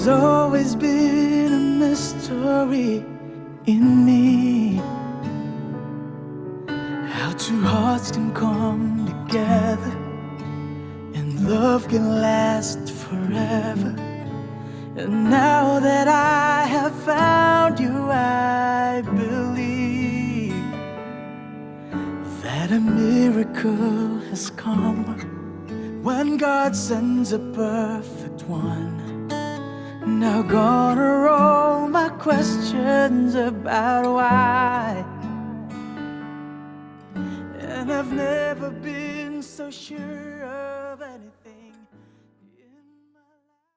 There's always been a mystery in me. How two hearts can come together and love can last forever. And now that I have found you, I believe that a miracle has come when God sends a perfect one. Now gone are all my questions about why. And I've never been so sure of anything in my life.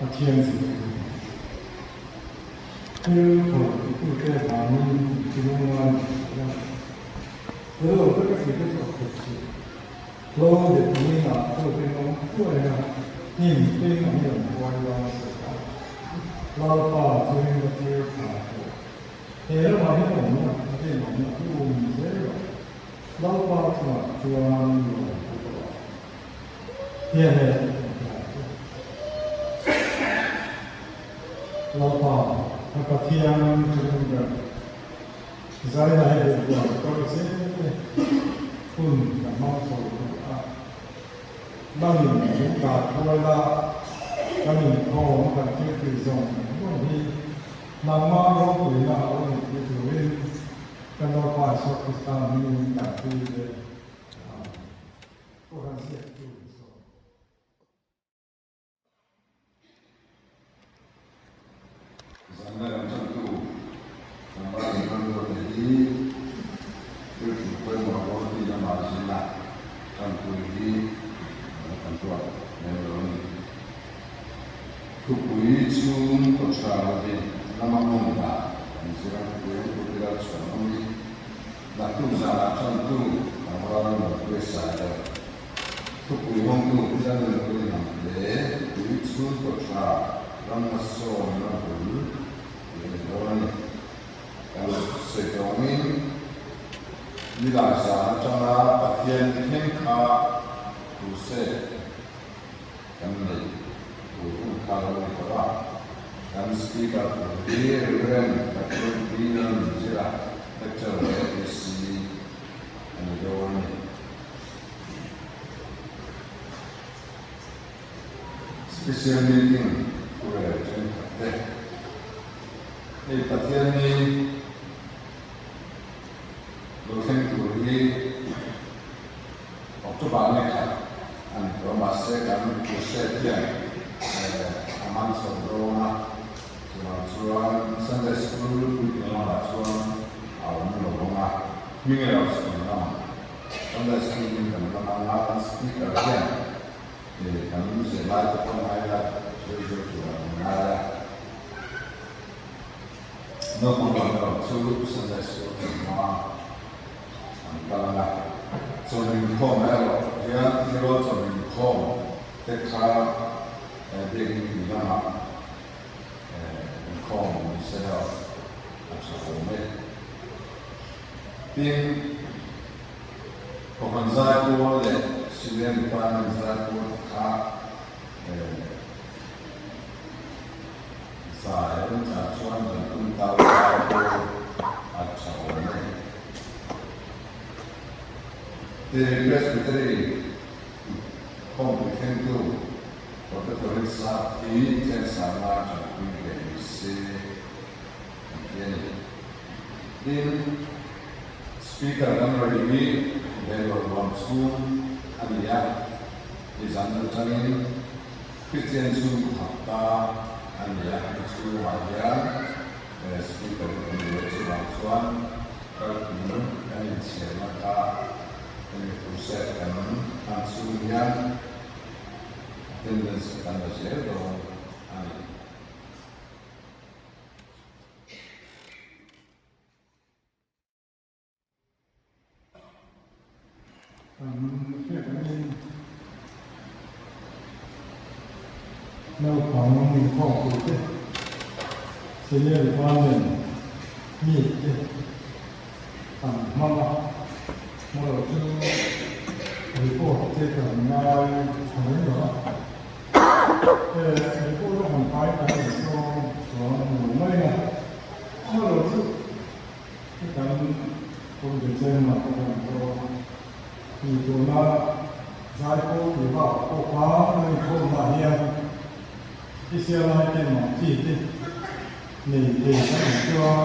Pathian zirtir a ni. Thil thawn titute vangin tilungngai ni suh la, fel lo taka thite chu a khat suh. Hlo leh tuinah chawlhbeng a awm thuai a, hnim tein an rawn huai lai a sawi a. Lalpa chuin a thlir thla tawh. He ramah hian awmna a rinawmna hi um zel rawh. Lalpa chungah chuan lawm pu tawh a. Hian e an ti ang chu. Lalpa, ka Pathian chung ber, Zaina hi duh buai kawr zel te hun kan hmang chho duh a. Nangin min kah thuai la, kan inkhawm kan thil tih zawng zawng hi nangmah ropuina a lo nih tir turin kan Lalpa Isua Krista hmingin kan ti ve a. Kohhran ziaktu zawk. Zanna lam changtu tlangval inrawn ruat te hi thil thu pawimawh rawn ti lamah zina changtu hi kan ruat lem lo a ni. Thupui chhung kaw tha lovin lama hmun dah kan zir ang thupui ang tur ila chhuan awm hi naktuk zanah changtu tlangval an rawn pawisa lo. Thupui hawngtu hian nunpui hnam hle tui chhungkaw tha ram hmasawnna bul tih a ni dawn a ni. Kan sawi tawngin nilai zan atanga Pathian thleng kha crusade kan neih tur hun kha lo ni tawh a. Kan speaker tur hi Reverend Doctor Bill Zira lecturer leh AC a ni dawn a ni. Special meeting thurel thenkhat te hei Pathianni lo thleng tur hi October ni khat a ni tawh a mahse kan crusade hian a man chho dawn a chuvang chuan Sunday school puitling lamah chuan a awm lo ang a hming erawh chu kan lam ang. Sunday school in kan lam ang a, kan speaker hian kan zirlai te pawh ngai la zir zir tur an ngai a. Naupang lam erawh chu Sunday school kan hma an kal ang a. Chawlh inkhawm erawh hian tirawl chawlh inkhawm te kha biakin tui lamah inkhawm ni se erawh a tha awm e. Tin, Kohhran Zaipawl leh Civilian Department Zaipawl te kha zai a remchang chuan kan tum tau zaipawl a tha awm e. Tin, Presbytery khawmpui thlengtu Professor Sap hi chensang lai tanpui ve ni se. An ti a ni. Tin, Speaker kan rawi hi Bangalore huam chhung a ni a, nizan atangin Christian chhung hapta a ni a, hemi chhungah hian Speaker hi kan ruai chuvang chuan kalpui kan inchhiarna kha hemi crusade kan hman chhung hian attendance kan la zel dawn a ni. Naupang inkhawmpui te, senior department meet te an hmang a, hmawlh chu report te kan ngai tha mai lo a. Report a han pai kan in chuan chuan hmu mai a, hmawlh chu kan Kawngte chen ah pawh kan dawn ni tuna Zaipawl tih bak pawh kha kan inkhawmna ah hian Hisialai te mah chi te nei thei kan awm chuan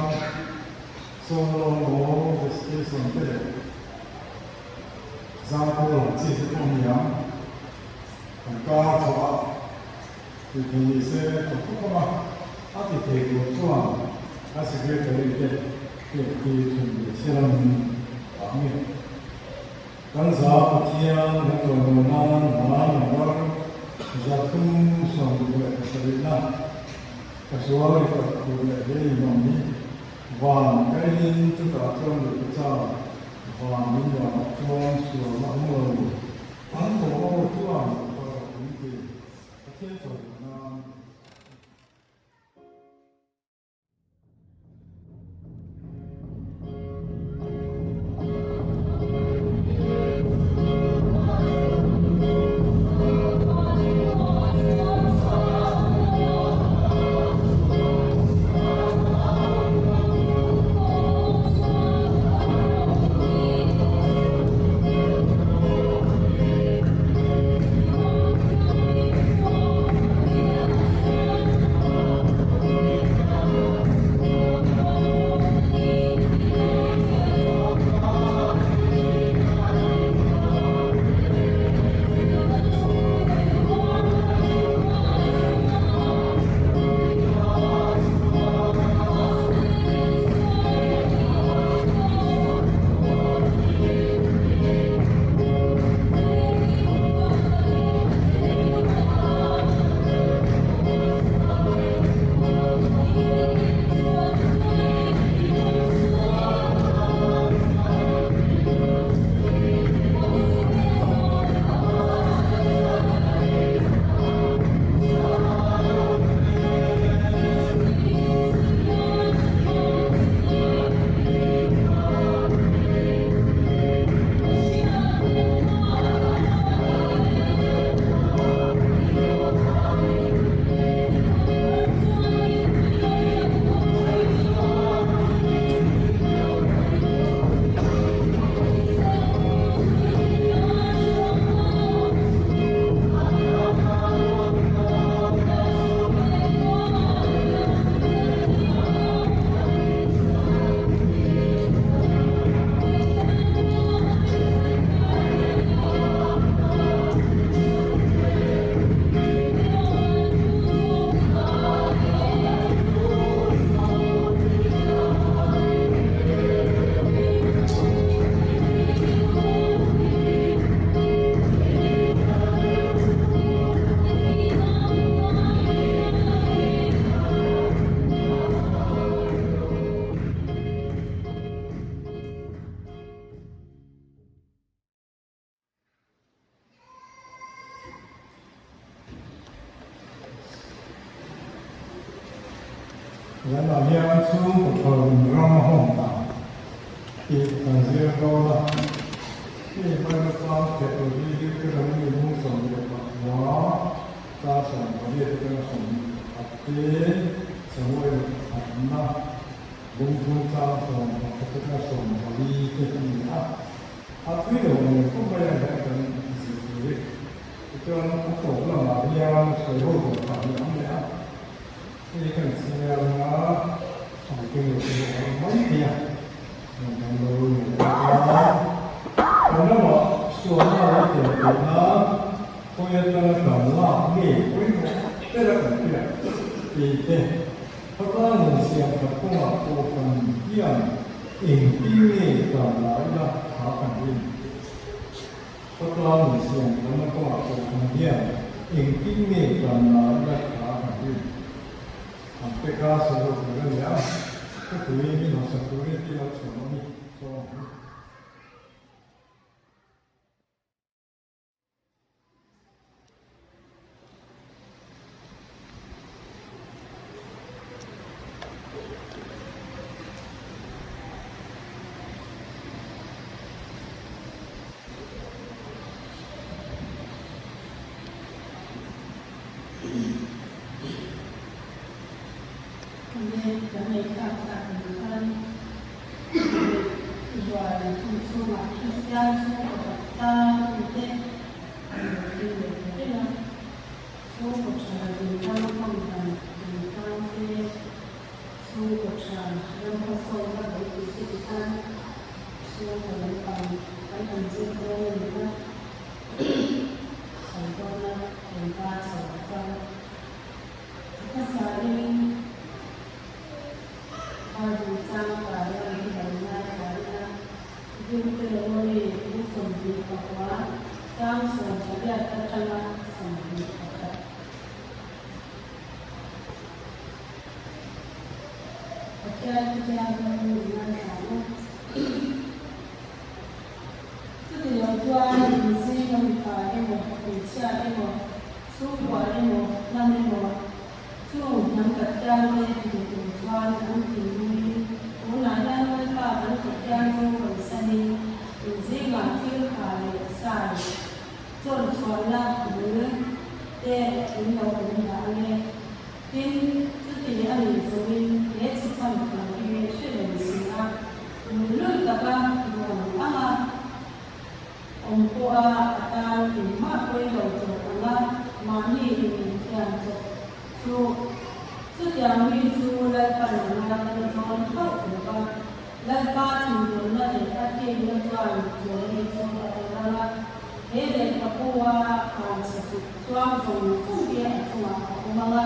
solo maw recitation te leh Zaipawl ang chi te pawh ni ang kan kar chhoh a ti thei ni se ka khawp ang a, a ti thei tur chuan a secretary te Hriat hi chhun ve se lam vang nge? Kan za Pathian kan chawimawi nan hna number. 367na ka sual i khat tur leh hle in awm hi van kaiin chutah chuan lehkha cha van min vanah chuan sualna awm lo an tawh aw chuan ka rawh in ti Pathian chawi nan. Zanah hian chhungkaw thawn ram a hawng ta tih kan zir dawn a, hei hmaina tlang theh tur hi Deuteronomy bung 15 chang 18 atanga 21 te, Samuel pakhatna bung thum chang 11 atanga 14 te a ni a, a thui lo ang khawp mai a hian kan zir tur hi. Tichuan a tawp lamah hian sawi ho tur phah hi a awm leh a. Hei kan chhiar a, sawi keng lo chu a awm mai thei a, heng kan lo ngaihtuah a. Kan ramah sualna a lo tel theih nan khawi atanga kan lak nge pawimawh ber a kan hriat tih te, khawtlang insiam khat kawngah pawh kan hian engtin nge kan la ila tha kan rin. Khawtlang insiam thatna kawngah pawh kan hian engtin nge kan la ila tha kan rin. An te kha sawi ho tur a ni a, khawpui min hausak turin thil a chhuah a ni chuang ang. Enge kan ngaihthlak tak ang khan rual hun chhungah Kristian chhungkaw tak tan te an lo thil leh ta reng a, chhungkaw tha zingtang hman dan zingtang te, chhungkaw tha ram hmasawnna lo tih te ti khan chhungkaw lampang kan han zir dawn a ni a, sawi dawna engka chho ah chuan a hmasain Bible chang tarlan hi lo ngaithla ila. Deuteronomy bu 24 chang 18. Pariat atanga 21. Pathian Thianghlim min ngaithla ang. Chuti lo chuan inzinga mipa emaw, hmeichhia emaw, chhungkua emaw, hnam emaw, Chung hnam Pathiante duh tur chuan an thinlungin tunah hian Lalpa kan Pathian chu hawisanin in zingah thil kha leh sa leh chawn chhuahna bul te in lo awm dah ang e. Tin, chuti a nih chungin he chhichham thu hi hre reng si a, luhlul taka duh ang ang a awm pawha a tan engmah pawi lo tur anga mahni inthiam chawp chu chutiang mi chu Lalpan a ngaidam dawn hauh lo va. Lalpa thinlungna leh a thikna chuan chu mi chu a tel ang a, he lehkhabu-a hmaichhe chuk chuang zawng zawng hi a chungah a awm ang a,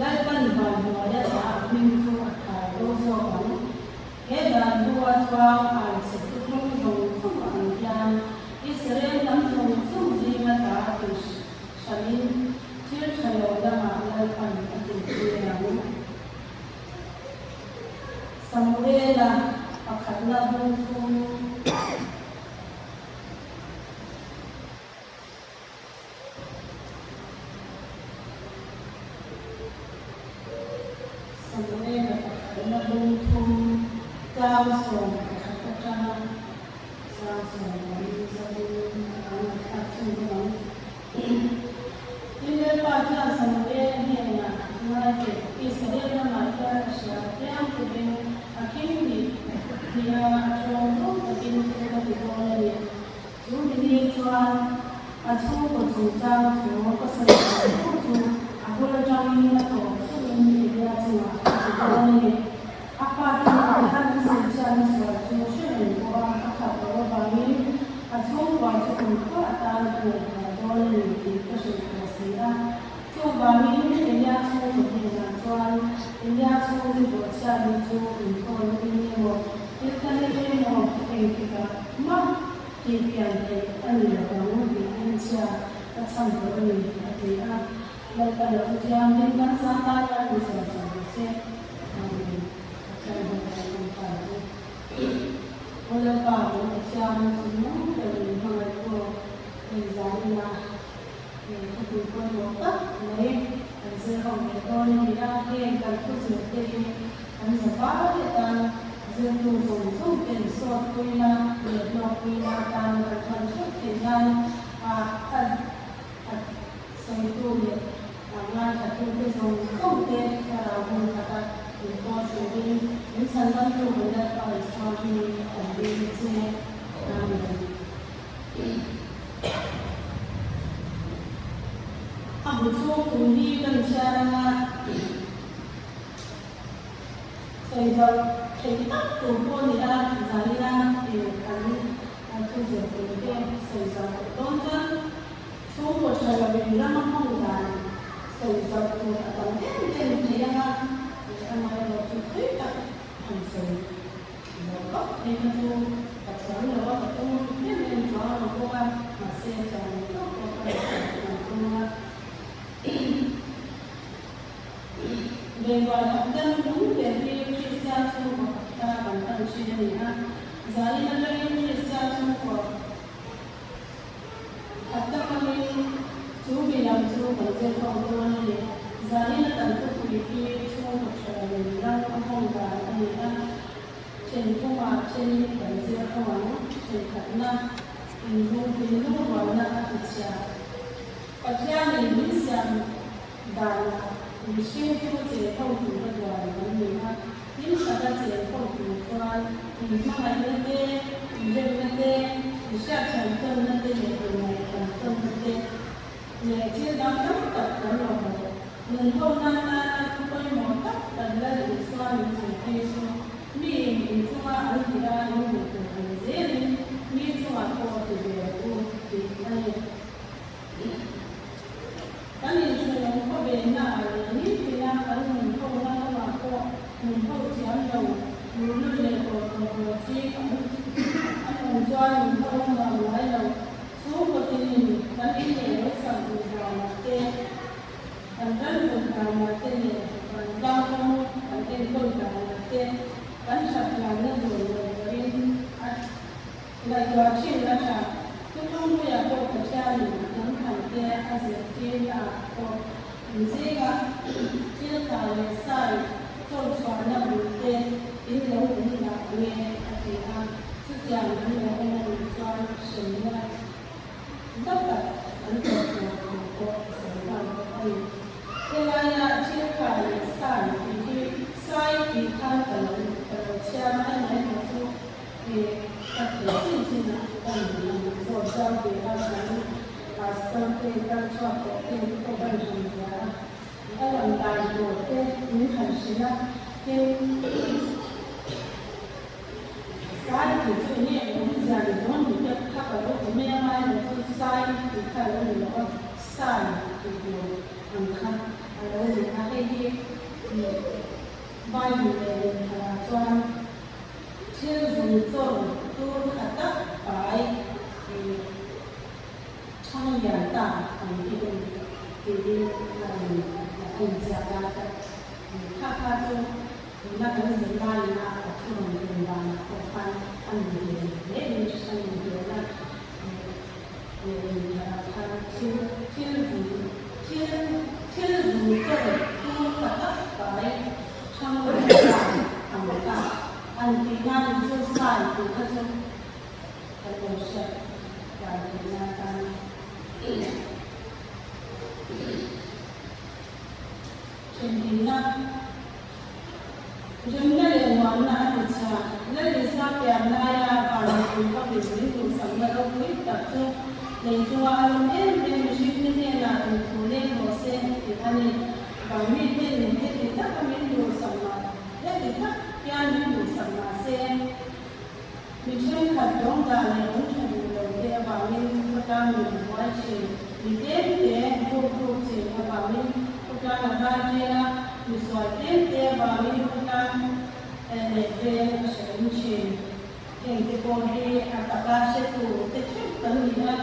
Lalpan van hnuaia tah hming chu a thai bo zawk ang. He dan bu-a chuang hmaichhe thuthlung zawng zawng ang hian Israel hnam zawng zawng zinga ta tih hranin thil tha lo lamah Lalpan a tihtir ang. Samuela pakhatna bung thum. Samuela pakhatna bung thum chang 11 atanga chang 14 zatin a ngaihthlak chhunzawm ang. Tin, Lalpa chuan Samuela hnenah, Ngai teh, Israel ramah hian a hria piang turin a khing hnih hniha a ṭhawng zawng takin thu ka ti dawn a ni. Chu mi ni chuan a chhungkaw chungchang thu ka sawi tawh thu chu a bul aṭangin a tawp thlengin Elia chungah ka ti dawn a ni. A pa te nunah khan an sawichhiatna sual chu hre reng pawh a a khat loh avangin a chhungkua chu kumkhua atan ka ngaihtuah dawn a ni tih ka hrilh tawh si a. Chuvangin Elia chhungkaw hnenah chuan Elia chhungri bawhchhiatna chu inthawhna in emaw, thil thleng emaw engtikah mah tih pian theih a ni lo ang tiin chhia ka chham tawh a ni, a ti a. Lalpa lo chu thianghlim kan zah tan a ni sawm sawm rawh se. Amen. Pathian hmel kan en ta ang u. Aw Lalpa kan Pathian thinlung ber min hmangaih pawh hei zan ina hei thupui pawimawh tak mai kan zir ho leh dawn a ni a. Heng kan thu zir te hi kan zavai atan zirtu zawng zawng ten sawt puina leh hlawk puina atan kan hman theuh theih nan a A sawitu leh a ngaithlatute zawng zawngte thlarau hmun khata inpawh turin min chhandamtu kan Lalpa Isua hmingin kan dil che. Amen. A bu chhung thu hi kan chhiar anga sawi zauh theih tak tur pawh ni a, zanina kan An thu zir tur te sawi zauh tawh dawn chuan chhungkaw tha lo in ram a hmang dan sawi zauh tur a tam em em thei ang a, amaherawh chu thui tak han sawi zauh vak phei kha chu ka thiam lo a, ka tum em em chuang lo bawk a, mahse thiam lo tawk tawk a rawn sawi chu kan tum ang a. Bengvar hapta lung ber hi Kristian chhungkaw hapta kan tan thin a ni a. Zanin atangin Kristian chhungkaw hapta hmangin chu mi lam chu kan zir ho dawn a ni. Zanin a kan thupui hi chhungkaw tha lo in ram a hawng dan a ni a. Then thumah thenin kan zir ho ang. Thenkhatna inlungthin lungrualna a tichhia. Pathianin min siam danah mihring chu cheng ho tura duan kan ni a, hlim taka cheng ho tur chuan inhmangaihna te, inremna te, inhriatthiam tawnna te leh inngaihtham tawnna te leh thil dang tam tak kan mamawh. Nunhona atana thu pawimawh tak kan Lal Isua min zirtir chu miin inchunga an tih a in duh tur ang zelin mi chungah pawh ti ve rawh u tih a ni. Kan inchhunawm khawvenna ah leh nitina kan nun hona lamah pawh nun ho thiam lo, luhlul leh tawh tawh lo chi an awm chuan nun ho a nuam ngai lo. Entirna ah pawh in zingah thil tha leh sai chaw chhuahna bul te in lo awm dah ang e a ti a, chutiang an lo awm a nih chuan hremna na tak an tawh tur thu pawh a sawi nghal bawk a ni. Helaia thil tha leh sai tih hi sai tih khan ka lo ka lo chhiar a, amaherawhchu chu Ka thei chin chin a, ka nun ang zawt zau ve a, kan pastor te kal chhuak tawh te an pawh kan han bia a, a lam dan tur te min han hrilh a, tin sai tih chu enge awmzia ni dawn tih te kha ka lo ti mai a, amaherawhchu sai tih kha a lo ni lo a, sai tih tur ang kha a lo ni a, hei hi Bible leh lehkhaah chuan Thil zung chawr tur kha tak pai i thang lian ta ang hi a ni tiin a rawn a inziak a. Kha kha chu tuna kan zirlaiin a a thu rawn tum danah pawh khan a ni ve hle in a ni hmel a. Lehkhaah khan thil thil zung thil thil zung chawr tur kha tak pai thang lian ta ang kha An tih nan in chu sai tih kha chu kan lo hriat dan theih nan tan Ṭhenhimna, Remna leh muanna a ti chhia. Lalisa pian laia van mipui hoin min duhsakna ropui tak chu lei chunga a lawm em em mihringte hnenah duhthu leng rawh se tih a ni. Vang miten heti taka min duhsakna Heti tak hian min duhsak mah se, mi thenkhat dawng dah leh awm tha duh lo te avangin khawtlang min buai thin. Mi tlem te ruk ruk chin avangin khawtlang a zai ṭel a, mi sual tlem te avangin khawtlang leh vel a hrehawm thin. Heng te pawh hi a taka hretu te theuh kan ni a,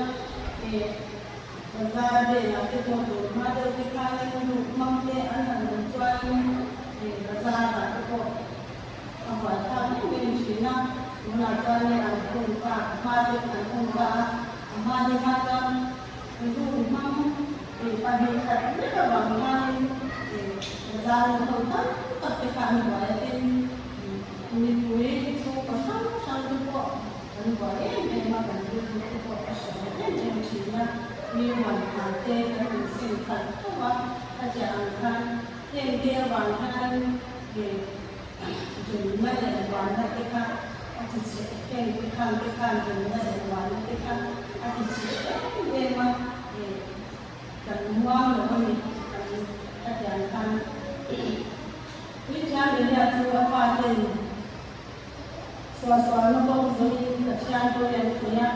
Bazar velah te pawh tur hma deuh te khanin ruk hmang te an han awm chuanin bazarah te pawh a buai thlak em em thin a, tunah chuan hei an hun ta hma deuh an hun ta a, a hma deuh ah chuan ruk hmang pahnih khat vek avang khanin bazar nu ho tam tak te kha an buai a tin mipui chhungkaw hrang hrang te pawh Kan buai em em a, kan rilru te pawh a hre ve em em thin a, mi huan khan te kan insim khalh tho a, khatiang ang khan heng te avang hian remna leh buaina te kha a ti chhe, heng te khan te khan remna leh buaina te kha a ti chhe em em a, kan muang lo a ni, kan khatiang khan Puithiam Elia chu a pa ten Suahsualna bawk zawhin Pathian pawi an khawih a,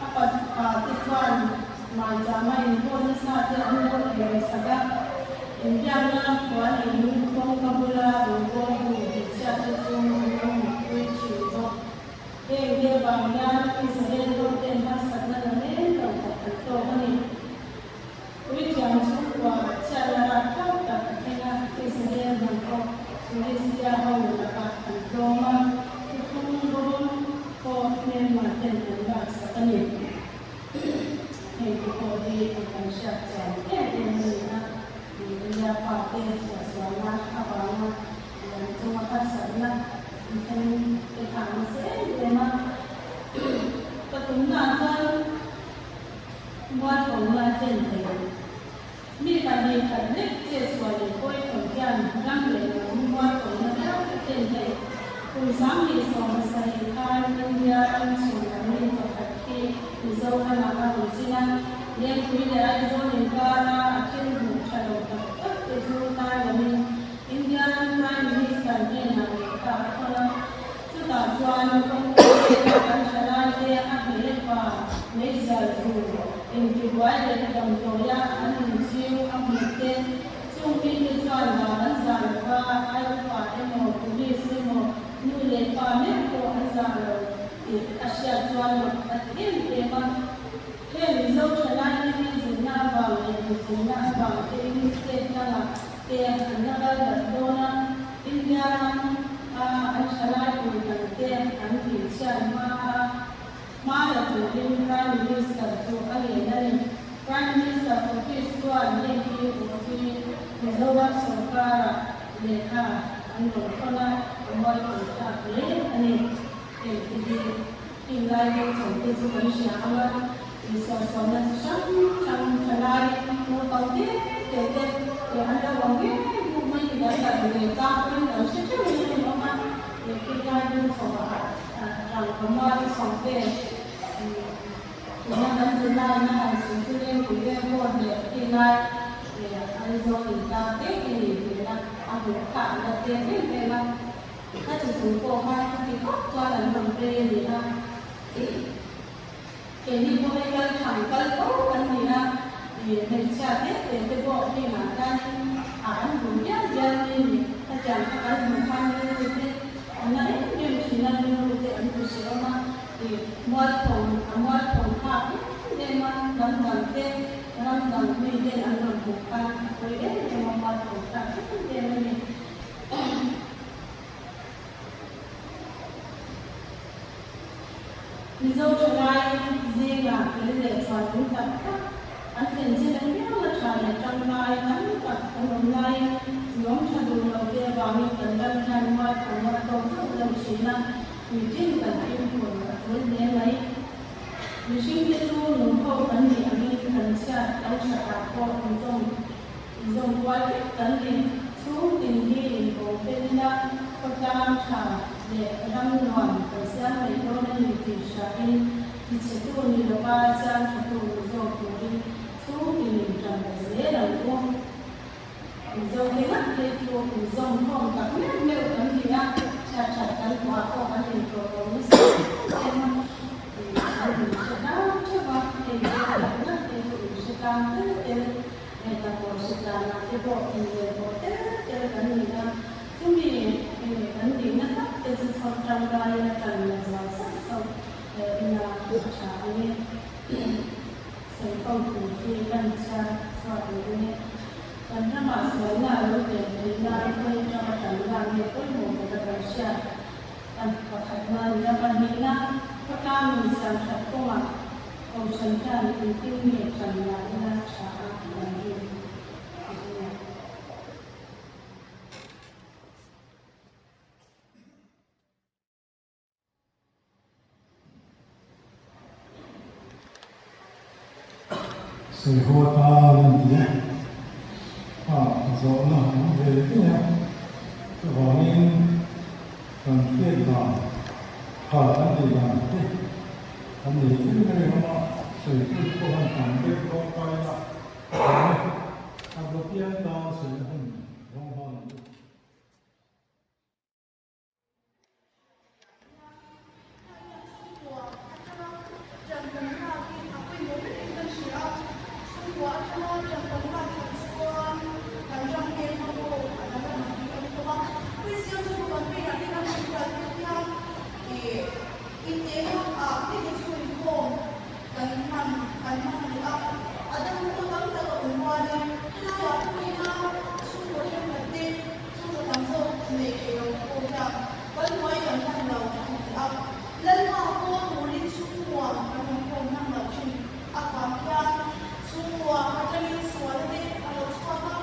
a pa te chuan maichama inhawn nasa te an lo ei sak a, inbiakna puan in kawngka bula ruhbawm bu hmeichhia te chu an lo mutpui thin bawk. Heng te avang hian Israel ho ten harsatna la reng lo tak an tawk a ni. Puithiam chhungkua chhiatna rapthlak tak a thleng a, Israel hnam pawh Philistia ho lakah an tlawm a, thuthlung bawm pawh hmelma ten an laksak a ni. Hei te pawh hi a kan hriat chian em em a ni a, Elia fate suahsualna avanga an chunga harsatna an thleng te kha a nasa em em a. Pathumnaah chuan Mualpawmna a thlen thei. Mi pahnih khat lek che sual leh pawi tho hian ram leh lam mualpawmna viau a thlen thei. Kum 2017 khan India ram chhim lam mi pakhat khi Mizoramah a rawn zin a, Lengpui leh Aizawl inkara a thil hmuh tha lo tak tak te chu tarlamin India ram Prime Minister hnenah lehkha a thawn a. Chutah chuan kawngpui vela kan thalaite a hmeh pa meizial chu intibuai leh damdawia an inchhiu a hmuh te, chung mite chuan dan an zah lo va, ai upa emaw, police emaw, nu leh pa meuh pawh an zah lo tih a hriat chuan mak a ti em em a. Heng Mizo thalaite hi zirna avang leh inzirna avang tein state dangah te an la kal darh dawn a, India ram a an thalai pui dang te an tih chhiat hma a, hma la turin Prime Minister chu a ngen a ni. Prime Minister office chuan. Mizoram sorkara lehkha an rawn thawn a, a mualpui thlak hle a ni. Heng te hi heng lai deuh chho te chu kan hria ang a, insuahsuahna chi hrang hrang thalai naupang te te te leh an lo awm ngei buk mai ni kan kal ve chang pawhin kan hre theuh in a rinawm a, leh heng lai deuh chho ah tangka mual chho te tuna kan zirlai in a han sawi chu lengpui vel pawh leh heng lai Aizawl intang te te ni hmel a, a hmuh phah la te em em a. A ti chung pawh khan chuti khawp chuan an rawn rei a ni a. Keini pawh hei kal thang kal fo kan ni a, hmeichhia te te te pawh hengah hianin a an hmu bial bial mai a ni. Hetiang kha kan hmuh khan rilru te a na em em thin a, rilru te an ti hrehawm a, mualpho a mualpho thlak em em a, hnam dang te ram dang mi ten an rawn hmuh khan a pawi em em a, mualpho thlak em em a ni. Mizo thalai zingah fel leh chhuan awm tak tak an thlen chin apianga tha leh tangkai tam tak an awm laiin nuam tha duh lo te avangin kan ram hian mualpho a tawk zauh zauh thin a, mitin kan fimkhur a tul hle mai. Mihringte chu nungho kan nih angin kan chhiat kan thatah pawh inzawm Zawm kual vek kan ni. Chhung tin hi inpawm fel ila, khawtlang tha leh ram nuam kan siam mai dawn a ni tih hriain tichhetu ni lova siam thatu ni zawk turin chhung tin in tan ta zel ang u. Mizo te ngat phei chu inzawm khawm tak meuh meuh kan ni a, chhiat that kan hmuh ah pawh kan intlawh lo nasa em em a, kan inhre tlang theuh a, hei veng tak ngat phei chu inhre tlang tel tel. Heta pawh hritlanah te pawh inleh pawh tel tel kan ni a, chumi kan dihna tak te chu chhawr tangkaiin a tan la zual sauh sauh ila a tha a ni. Sawiho tur hi kan chhiar chhuak leh ang e. Kan ramah sualna a lo tel theih nan khawi atanga tan lak nge pawimawh bera kan hriat pakhatna a ni a, pahnihna khawtlang nun siam that kawngah Kohhran hian engtin nge ṭan lah ila ṭha a kan rin a nia. Sawi haw atan a ni e. A zawhna an ve ve a, chuvangin kan hriat dan tha kan tih dan te Kan nei thil ngei awm a, sawi thil pawh han tam deuh dawn ta ila awm e. A vapiang tan sawina hun rawng nghal ang u. Inneihna ah heti chu inkhawm kan hman kan hmang leh a, a dang pawh tam tak a awm rualin helaiah pawina chhungkaw thenkhat te chhungkaw tam zawk nei thei lo te pawh hian kan hnuai kan hman lo a ni a, Lalpa pawh turin chhungkua kan rawn khawm hman lo thin avang hian chhungkua atangin sualna te a lo chhuak a,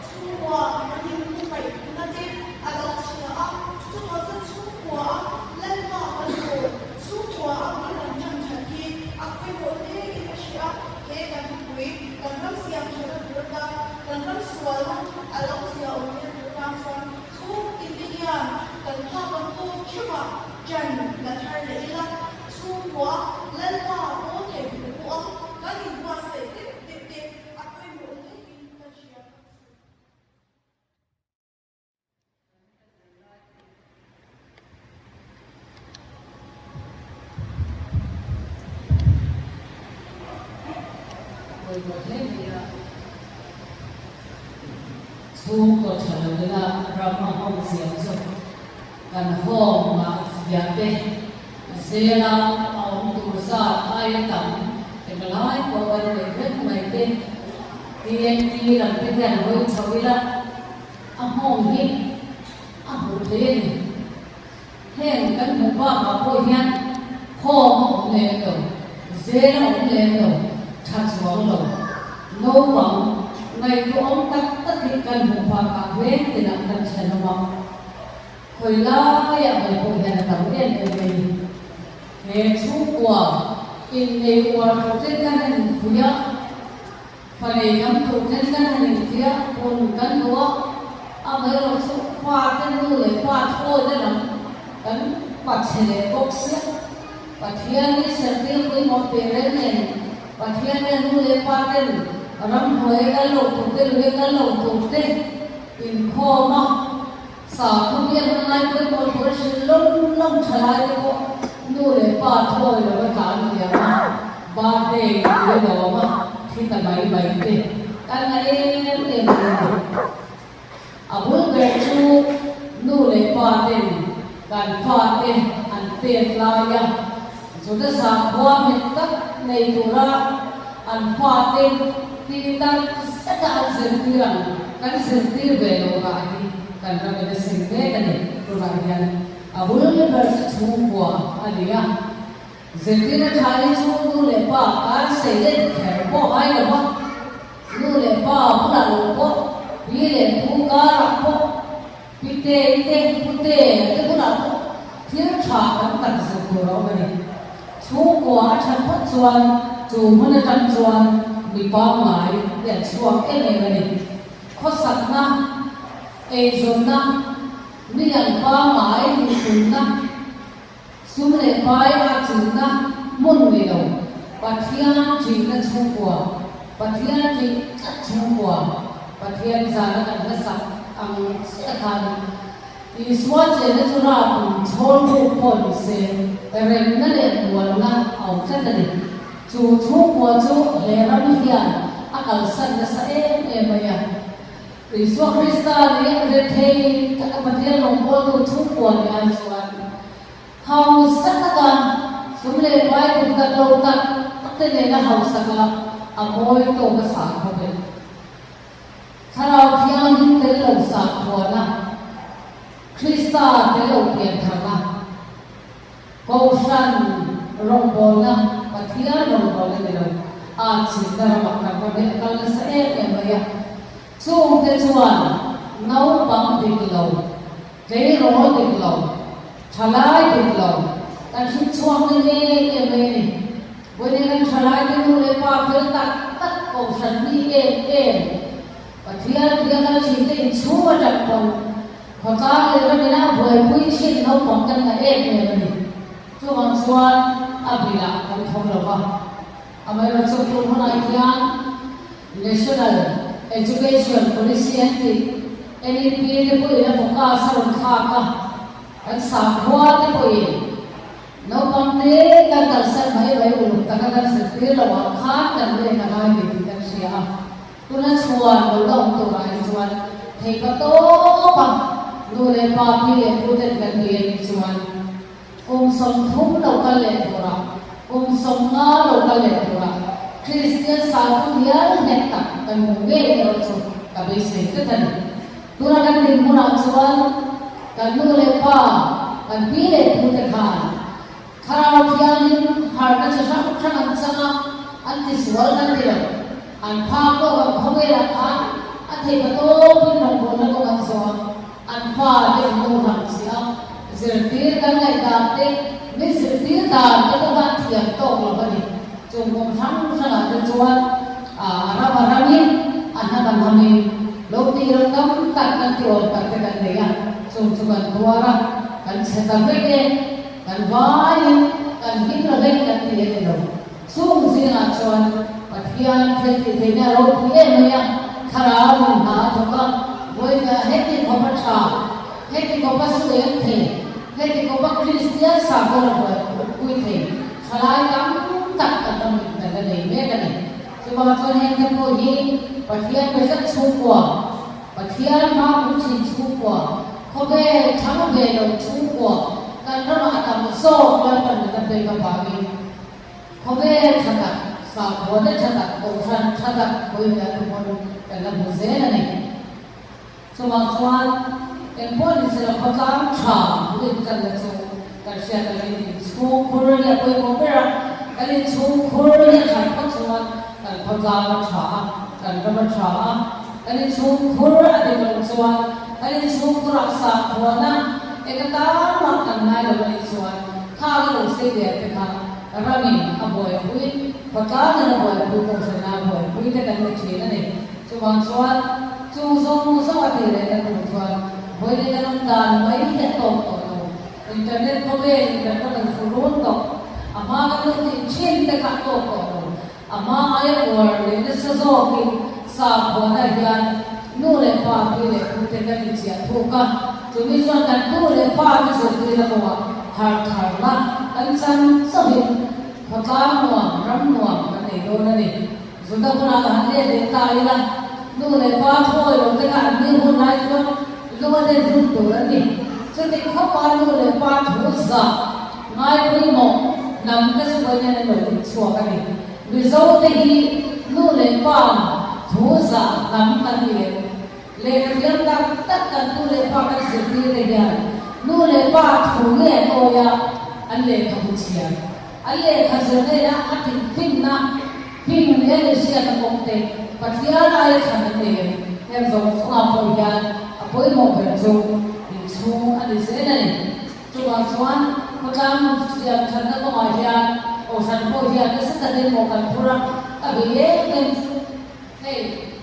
chhungkua atangin hmangaihna te a lo chhia a, chutah chuan chhungkua a Lalpa kan pawl chhungkua a bul kan tan that hi a pawimawh hle in a hria a, he kan thupui kan ram siam thatna tur atan, kan ram sualna a lo zia awm theihna tur atan chuan chhung tin te hian kan phak ang tawk theuhah ṭan la thar leh ila, chhungkua Lalpa pawl thei tur pawha kan inbuatsaih deuh deuh te a pawimawh hle in ka hria. Pawimawh hle mai a, chhungkaw tha lo ila ram a hawng ziam chu kan hawng mah zia te zela a awm tur zat aia tam englai pawh kan neih vek mai te TNT lam te hian hawi chho ila A nghawng hi a hmuh thei a ni. Heng kan hmuh bakah pawh hian khawm a awm lem lo, zel a awm lem lo, tha chuang lo, naupang Ngaihtuahawm tak tak hi kan hmuh bakah veng tinah kan thenawm a, khawi laiah mai pawh hian a tam em em mai ni. He chhungkua innei uar tur ten kan han inpui a, fa nei tam tur ten kan han inti a, hun kan duh a, amaherawh chu fa te nu leh pa thawina lam kan pachhe leh bawk sia. Pathian hi sertir pawimawh teh reng nen Pathian hian nu leh pa ten ramhnuai kal lo tur te lui a kal lo tur te inkhawm a, sakhaw biakna ngai pawimawh tur a hrilh lawm lawm tha lai te pawh nu leh pa thawi lo a tlan liam a, birthday tui a lawm a, thi ta mai mai te kan la em em mai a ni. A bul ber chu nu leh pa ten kan fate an pek laia Juda sakhua nghet tak nei tura an fate ti tak zeta an zirtir ang kan zirtir ve lo rah hi kan ram in a sim mek a ni. Tunah hian a bul ber chu chhungkua a ni a, zirtirna tha hi chu nu leh pa kan sei let kher pawh ngai lo va. Nu leh pa bulah lo pawh, pi leh pu karah pawh, pi te te pu te te bulah pawh thil tha kan tak zir tur a awm a ni. Chhungkua a that phawt chuan chu hmun atang chuan mi pangngai hi an chhuak em em a ni. Khawsakna, eizawnna, mi an pangngai nih tumna, Sum leh pai a chilhna hmun ni lo, Pathian ṭihna chhungkua, Pathian ṭih tlat chhungkua, Pathian zana kan hlasak ang chiah khan Isua chenna chu rapin chhawl buk pawh ni se, remna leh muanna a awm tlat a ni. Chu chhungkua chu he ram hian a kalsan nasa em em mai a. Isua Krista nih rethei taka Pathian rawngbawltu chhungkua ni ai chuan hausa taka sum leh pai kum tak lo tak tak te nena hausaka a mawi tawk a sah khawp e. Thlarau Thianghlim tel lo sah khuana, Krista tel lo piantharna, Kohhran rawngbawlna, Pathian rawngbawlna ni lo, a chinna ramah kan ram hi a kal nasa em em mai a. Chungte chuan naupang dik lo, tleirawl dik lo, thalai dik lo kan hrilh chhuak ni em em mai a ni. Vawiin kan thalaite nu leh pa fel tak tak kohhran mi em em, Pathian tia kal thinte inchhung atang pawn Khawtlang leh ramina a buaipui thin naupang kan la em em a ni. Chuvang chuan a bilah kan thawm lo va. Amaherawhchu tun hunah hian National Education Policy an tih NEP te pawhin a focus a rawn thlak a, kan sakhua te pawhin naupang te kan kalsan mai mai uluk taka kan zirtir loh ah khan kan let a ngai ve tih kan hria a. Tuna chhuan lo la awm turah hi chuan thei pa tawp a, nu leh pa, pi leh pu ten kan bia nih chuan kum 30 lo kal leh turah, kum 50 lo kal leh turah Kristian sakhaw hial nghet tak kan hmu ngei erawh chu ka beisei tlat a ni. Tuna kan dinhmunah chuan kan nu leh pa, kan pi leh pu te khan Thlarau Thianghlim harhna chi hrang hrang an chang a, an tisual kan ti lo. An phak tawk ang khawvelah khan a theih pa tawpin rawngbawlna kawng an zawh a, an fa te an lo hrang si a, zirtir kan ngaihdan te, min zirtir dan te pawh kha an thiam tawk lo a ni. Chung kawng hrang hrangah te chuan a ram a ramin, a hnam a hnamin lo tih lo tam tak kan ti awm tak te kan nei a, chung chu kan tuar a, kan chhe ta vek e. Kan vaiin kan him lo vek kan ti a ni lo. Chung zingah chuan Pathian thil tih theihna a ropui em mai a, thlarau in hna a thawk a, vawiin ah heti khawp a tha, heti khawp a su eng thei, heti khawp a Kristian sakhaw la buaipui thei thalai tam tak kan ram in kan la nei mek a ni. Chuvang chuan heng te pawh hi Pathian be zet chhungkua, Pathian hma hmu thin chhungkua, Khawvel thang ve lo chhungkua kan ramah a tam zawk Lalpan min a pek avangin khawvel tha tak, sakhuana tha tak, kohhran tha tak pawimawh a pawn kan la hmu zel a ni. Chuvang chuan engpawh ni se lo khawtlang tha bul intanna chu kan hriat angin inchhungkhur hi a pawimawh ber a, kan inchhungkhur hi a that phawt chuan kan. khawtlang a tha a, kan ram a tha a, kan inchhungkhur a dik loh chuan kan inchhungkhurah sakhuana eng atan mah kan ngai lo a nih chuan khang a lo sei der te kha ramin a buaipui, khawtlangin a buaipui, kohhran a buaipui te kan ni thin a ni. Chuvang chuan chu zawng zawng a tih lehna tur chuan vawiin kan awm dan mai hi a tawk tawh lo. Internet khawvel in kan rawn fu run tawh. A hma kan lo tih thin te kha a tawk tawh lo. A hma aia uar leh nasa zawkin sakhuana hian nu leh pa pi leh pu te kan inchiah thuk a. Chumi chuan kan nu leh pa te zirtir a kawngah harh thar la kan chan chauhin khawtlang nuam, ram nuam kan nei dawn a ni. Zuta hunah ka han let leh ta ila, nu leh pa thawi lo te kha an ni hun lai chuan lung a let rum tur an ni. Chuti khawpa nu leh pa thu zah ngai pawimawh hnam te chu vawiin an lo inchhuak a ni. Mizo te hi nu leh pa thu zah hnam kan ni em? Lehkha thiam tak tak kan nu leh pa kan zirtir te hian nu leh pa thu nge an awi a, an lehkhabu chhiar. A lehkha zir nena a tihfinna hming leh leh hriatna kawng te Pathian aia thlan an nei em? Heng zawng chungah pawh hian a pawimawh ber chu inchhung a ni zel a ni. Chuvang chuan khawtlang nun siam thatna kawngah hian Kohhran pawh hian nasa takin mawh kan phur a, ka bei em em chu. Hei,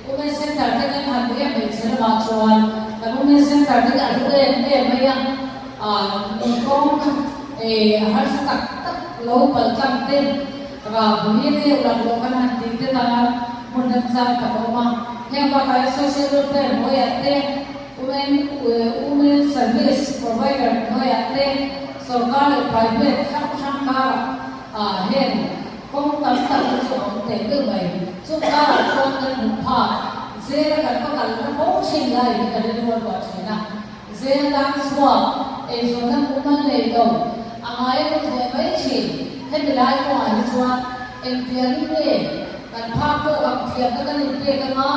Women Centre te kan han em hmeichhe lamah chuan kan Women Centre te hi a hlu em em mai a, nungkawng harsa tak tak lo pal tlang te, rahbui te ulak lawh kan han tih te tana hmun remchang tak a awm a. Heng bakah hian Social Welfare hnuaiah te, Women Women Service Provider hnuaiah te, sawrkar leh private hrang hrang karah heng Kawng tam tak hi chu a awm teh deuh mai. Chung karah chuan kan hmuh phak zel a kan va kal na fo thin lai hi ka rilru a ruah thin a. Zel tan chhuak, eizawnna mumal nei lo, a ngai a hmu thawh mai thin. Hemi lai kawngah hi chuan engtiangin nge kan phak pawh ang thiamna kan inpek anga,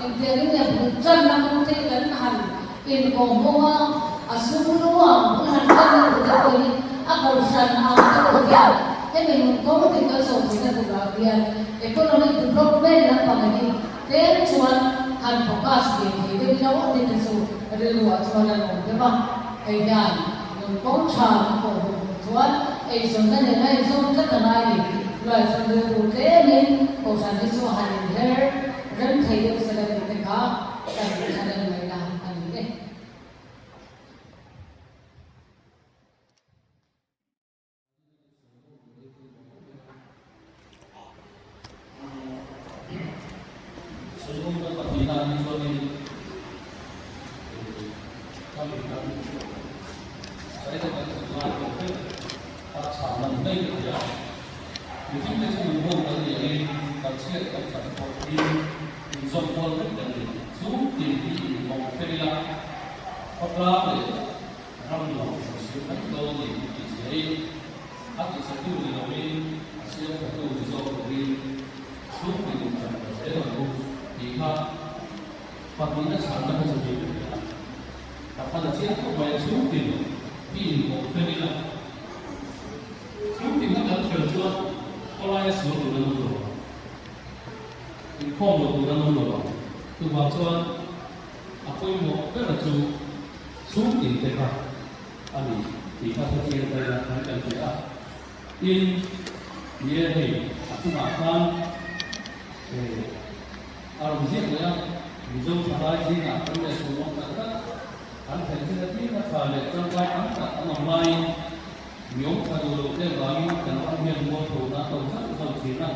engtiangin nge bul tanna kawng te hi kan han inkawhmawng a, a sum lu ang bul han tan na tur te pawh hi a kohhran ang te pawh hian hemi nun kawng tin kan zawh theihna turah hian economic development lampang hi tlem chuan han focus ve thei deuh ila aw tih te chu rilru ah chuan a lawm deuh a, hei hian nun kawng tha kan kawh hmuh tur chuan eizawnna nen a inzawm tlat a ngai ni. Chulai chuan rilru tlemin kohhran hi chu a han inher rem thei deuh sela tih te kha Kan thlan ngaihna a ni e. Sawimawina pahnihna ni chuanin kami kan saite kan zirlai tawh vek a chhahna ni mai ka ti a. Mihringte chu min hawng kan ni angin kan chhiat kan that pawh hi inzawm kual vek kan ni. Chu tin hi inhawng fel ila, khawtlang leh ram nuam kan siam mai dawn a ni tih ziahin a tisatu ni loin a siamthatu ni zawk turin chhungtin inṭan ta zel ang u tih kha pahnihna chhanna kha chu ni ka ti a. Takhan a chiang khawp mai a, chhungtin hi inhawng fel ila. Chhungtin a kan fel chuan khawlaia sual tur an awm lo ang, inkhawm lo tur an awm lo ang. Chuvang chuan a pawimawh ber chu chhungtin te kha a ni tih kha hrechiang ta ila kan kan hria a. Tin, ni e hei a chungah khan a rawn ziak leh a, Mizo thalai zingah kan leh sumawm tak tak kan thlen chin apiang a tha leh tangkai tam tak an awm laiin, Mi awm tha duh loh te vangin kan ram hian mualpho na a to zauh zauh thin a,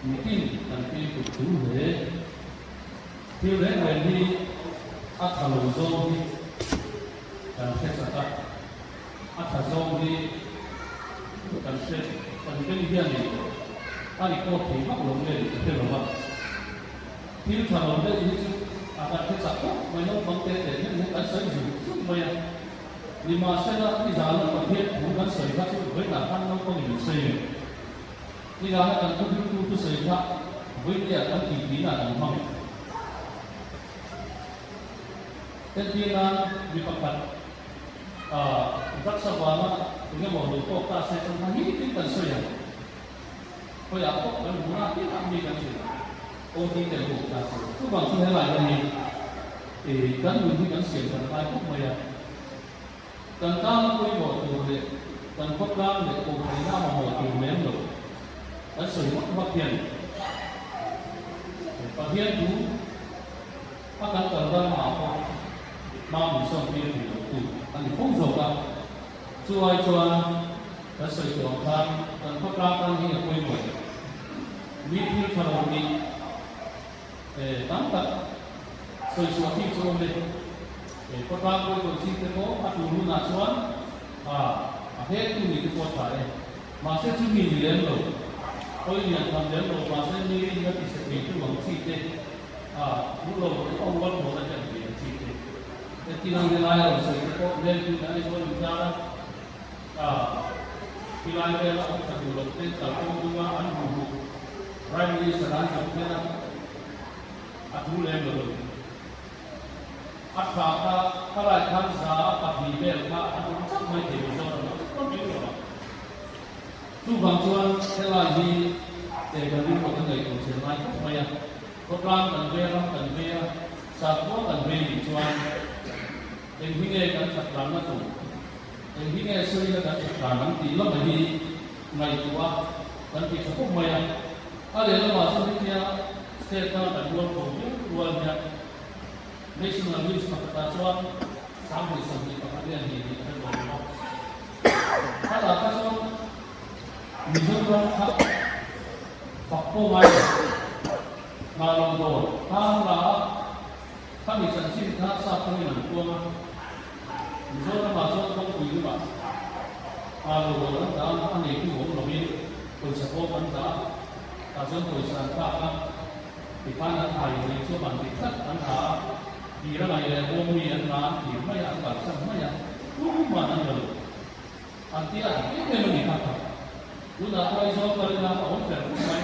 mitin kan fimkhur tul hle. Thil reng reng hi a tha lo zawng hi kan hre chak a, a tha zawng hi kan hre kan beng hianin a record thei vak lo nge tih ka hre lo va. Thil tha lo deuh hi chu a kan hre chak khawp mai, naupang te te hian hian kan sawi zung zung mai a. Nimahsela, nizana Pathian thu kan sawi kha chu vawiinah khan naupangin an sawi em? Nizana kan thuhriltu thusawi kha vawiinniah kan tihpihna kan hmang em? Entir nan, mi pakhat drugs avanga engemaw lo tawk ta se chuan kha hi tin kan sawi ang. Khawiah pawh kan hmu na piangah mi kan hrilh. OT te lo awm ta se. Chuvang chu helai hianin ih kan nun hi kan siam that ngai khawp mai a. Kan tana pawimawh tur leh kan khawtlang leh kohhranina a mamawh tur lem lo kan sawi vak vak hian Pathian thu a kan kal ramah pawh hma min sawn tir thei lo tu a ni fo zawk a. Chu ai chuan kan sawi tawh ang khan kan khawtlang tan hi a pawimawh. Mi thil tha lo tih tam tak sawi chhuah chi chu awm e. Khawtlang pawimawh chi te pawh a tur hunah chuan a hektu ni te pawh a tha e. Mahse chu mi ni lem lo, hawi lian tham lem lo, mahse mi rinna ti chhe thei tu ang chi te, thu lo te pawh rual thawn a hian thei ang chi te. Engtin ang helai a rawn sawi te pawh Lengpui leh Aizawl inkar a khilai vel a awm tha duh lo te kalkawng dunga an hmu hmuh Prime Minister an zawh hian a thu lem lo lo. A tha kha khalai khan 2% vel kha an awm chauh mai thei Mizoram ah chuan mai lo a. Chuvang chuan helai hi kan rilru kan ngaihtuah zel ngai khawp mai a. Khawtlang kan ve, ram kan ve a, sakhua kan ve nih chuan eng hi nge kan that tlanna tur, eng hi nge sawina kan that tlan ang tih lamah hi ngaihtuah kan ti tha khawp mai a. A lehlamah chuan hetia state danga kan rual tho viau rual hian National News pakhatah chuan 2021 hian hei hi a hre tawh lo a. Khatah kha chuan Mizoram kha fak pawh ngai lo, nghah lo dawr kha an la a, khami chanchin kha sap thangin an puang a. Mizoramah chuan kawngpui lamah nghah lo dawr an dah a, a neitu awm lovin pawisa bawm an dah a, tah chuan pawisa an thlak a, tikhan an hai lei chu ban dik tlat an ha a, tir a ngaih leh bawm mi an la an thir mai a, an kalsan mai a, tuman an la lo. An ti a, em em a ni kha kha. Tunah pawh Aizawl kal ila a awm fer fur mai.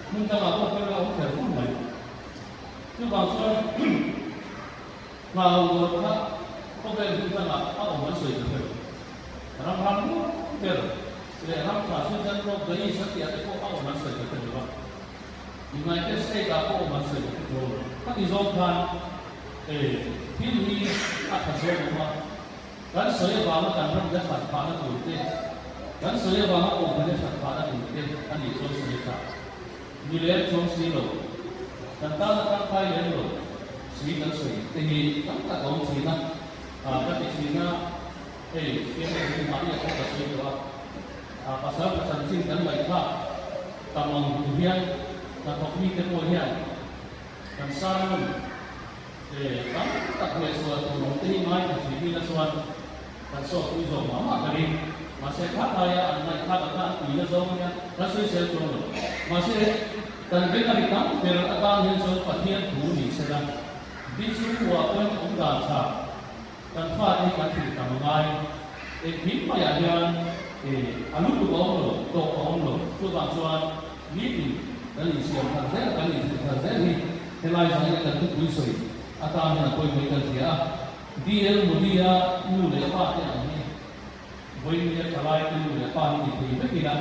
Hmun dangah pawh kal ila a awm fer fur mai. Chuvang chuan hna lo dawr kha khawvel hmun dangah a awm an sawi ta ber. Ram ram ber leh ram tha Sudan pawh Gais a tih ah te pawh a awm an sawi ta ber lo va. United State ah pawh awm an sawi ta ber lo. Khati zawng khan thil hi a tha zawk awm a. Kan sawi avanga kan ram te that phahna tur te, kan sawi avanga kohhran te that phahna tur te a nih chuan sawi tha. Ni lem chuang si lo, kan tana tangkai lem lo si kan sawi te hi tam tak a awm thin a, ka ti thin a, hei fiamna hi mahni a pawh ka sawi tawh a, pasal ka chanchin kan ngaihthlak tam ang tur hian hnathawk mite pawh hian kan sermon He tam tak leh sual tur awm te hi ngai tha thin ila chuan kan sawt pui zawk mah mah ka ring. Mahse kha laia an ngaihthlak a kha an pui na zawng ania kan sawisel chuang lo. Mahse kan beng a ri tam ber atan hian chuan Pathian thu ni se la, Bichhungkua pawhin awm dan tha kan fate hi kan hrilh tam a ngai. Engkim maiah hian a lutuk a awm lo, tawk a awm lo. Chuvang chuan nitin kan insiam thar zel, kan inhrilh thar zel hi helai zaina kan thupui sawi atan hian a pawimawh kan hria a. DL Modi-a nu leh pa te ang hi vawiin thalai te nu leh pa hi ni thei vek ila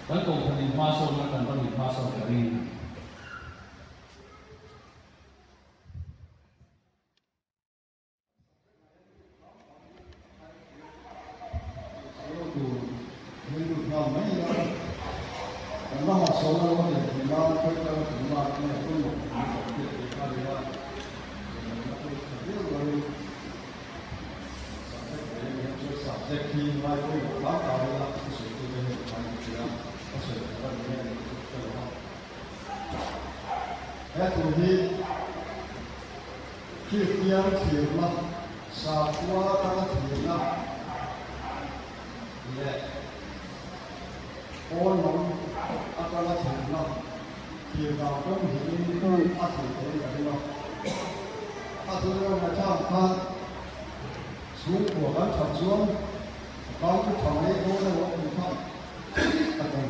kan kohhran in hma sawn a, kan ram in hma sawn ka ring. He thu hi Kristian thirna, sakhua atanga thirna leh pawn lam atanga thirna, thir dan kawng hnihin a thir theih ka ring a. A thil reuh ngaihthlak khan chhungkua kan that chuan a kal chu tha mai dawn emaw tih kha a tum.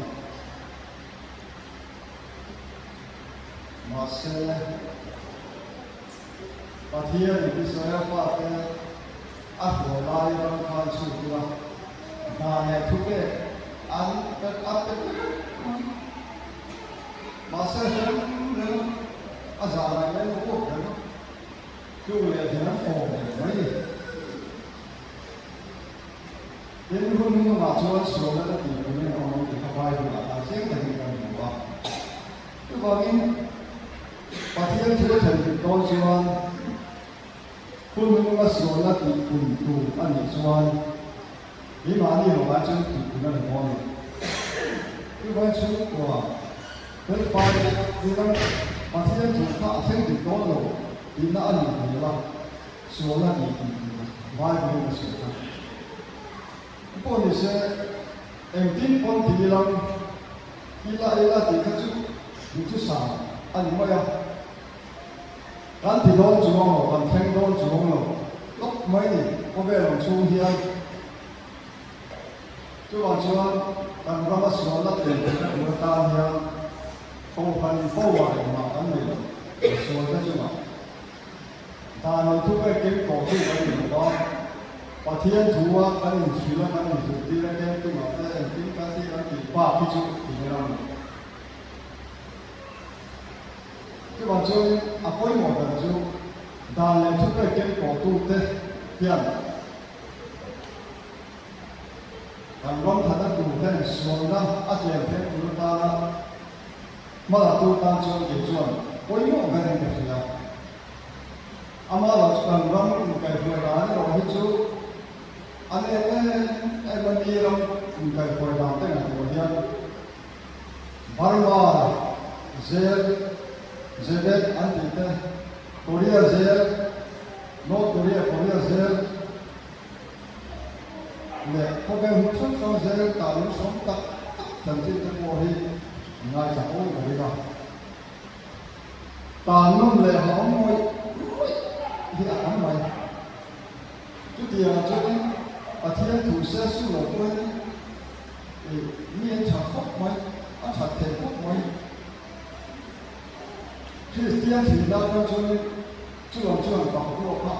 Mahse, Pathianin Israel fate a hruai lai ram khan chhut ila, hna leh thupek an a pe vek mai. Mahse, hrem reng. A zah lai lai a uap reng a, chu leh hian an fawm leh mai ni. Tin, hun hnungah chuan sualna la tih pui an awm ang tih kha Bible-ah khan chiang takin kan hmu a. Chuvangin, Pathian thu a thlen dik dawn chuan hun hnunga sualna tih pun tur a nih chuan keimahni rawh ai chuan tih pun a ni dawn a ni. Chuvangin chhungkua felfai leh rinawm Pathian thu kha a thleng dik dawn lo tihna a nih hmel a, sualna tih pun tur Bible-in a sawi kha. Pawh ni se, engtin pawn ti ilang ila ila tih kha chu duhthusam a ni mai a. Kan ti dawn chuang lo, kan thleng dawn chuang lo tawp mai ni khawvel ang chhung hian. Chuvang chuan kan rama sualna tlem theihna tur atan hian kohhran power engmah kan nei lo, sualna chungah. Dan an thu pek keng tawh chu kan ni lo a, Pathian thu a kan inhrilh a, kan inzirtir a, camping ah te engtin kan tih kan tih bak hi chu ti hian a ni. Chuvang chuanin a pawimawh ber chu dan leh thu pek keng tawh tu te hian kan ram thatna tur ten sualna a tlem theih tur atana hmalatu tan chuan kei chuan pawimawh berin ka hria. Amah lo chu kan ram inkaihhruai dan erawh hi chu a nem em em a ni ram inkaihhruai dan te ngaihtuah hian Burma zel Zebet an tih te, Korea zel North Korea Korea zel leh khawvel hmun hrang hrang zel tah lungsawm tak tak chanchin te pawh hi ngaithla fo ka ring a. Tan nawm leh ha awm ngawih ngawih hi a tam mai. Chutiangah chuanin Pathian thu se su lo pawhin ih mi an that khawp mai, a that theih khawp mai. Kristian thihna atang chuanin chulam chuan fak ruak kha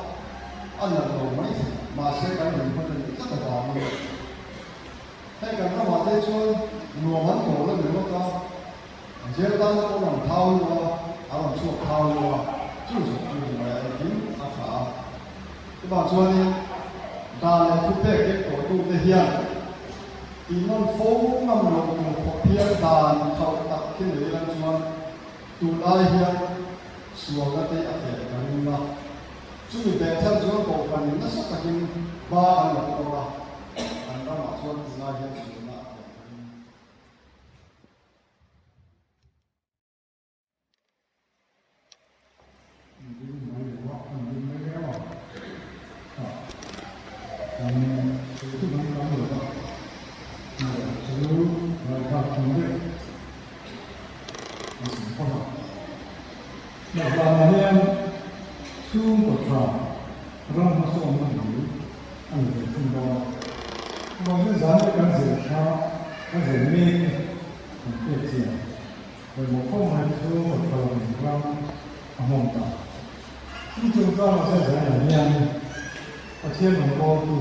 a nalh lo mai thei, mahse kan rinhmun a nih tlat avangin hei kan ramah te chuan nuam an tawl a ni rawt a. Jail tan pawh rawn thau lu a, a rawn chhuak thau lu a, chu zawk chu ni mai a, engkim a tha a. Chuvang chuanin dan leh thupek keng tawhtute hian tihnawn fo ngam loh tur khawp hian dan khauh tak khi nei ila chuan tunlai hian sualna te a tlem ka ring a. Chumi behchhan chuan kohhranin nasa takin hma an la phawt a, kan ramah chuan tunlai hian sualna a tlem ka ring. Kan pek chian pawimawh khawp mai chu Kawthalawm ram a hmawm ta. Chu chungchangah chuan Zaina hian Pathian rawngbawltu